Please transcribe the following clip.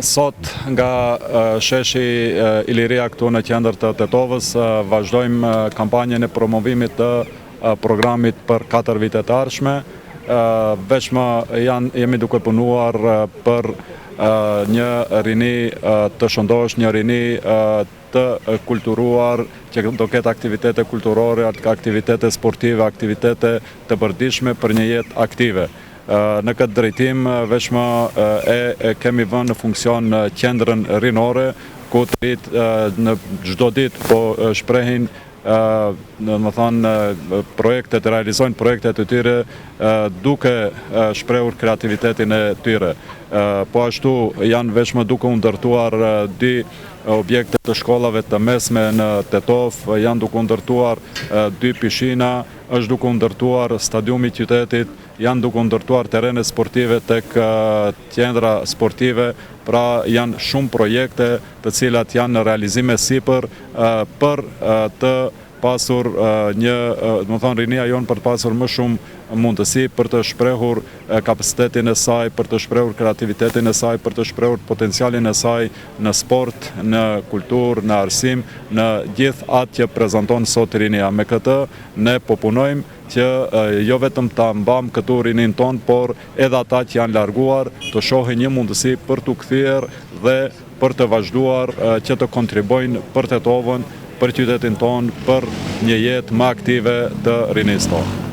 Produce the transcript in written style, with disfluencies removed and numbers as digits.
Sot nga sheshi Iliria këtu në qendër të Tetovës vazhdojmë kampanjën e promovimit të programit për 4 vitet e ardhshme. Veçmë janë jemi duke punuar për një rini të shëndoshë, një rini të kulturuar, që do ketë aktivitete kulturore, aktivitete sportive, aktivitete të përditshme për një jetë aktive. Në këtë drejtim, veçmë e kemi vënë në funksion qendrën rinore, ku të rinjtë në çdo ditë po shprehin domethënë projektet, realizojnë projektet e tyre duke shprehur kreativitetin e tyre. Po ashtu janë veçmë duke u ndërtuar dy objekte të shkollave të mesme në Tetovë, janë duke u ndërtuar dy pishina, është duke u ndërtuar stadiumi i qytetit, janë duke u ndërtuar terrene sportive tek qendra sportive, pra janë shumë projekte të cilat janë në realizim e sipër për të pasur një, domethënë rinia jonë për të pasur më shumë mundësi për të shprehur kapacitetin e saj, për të shprehur kreativitetin e saj, për të shprehur potencialin e saj në sport, në kulturë, në arsim, në gjithë atë që prezanton sot rinia. Me këtë ne po punojmë që jo vetëm ta mbajmë këtu rininë tonë, por edhe ata që janë larguar të shohin një mundësi për t'u kthyer dhe për të vazhduar që të kontribuojnë për Tetovën, për qytetin tonë, për një jetë më aktive të rinisë tonë.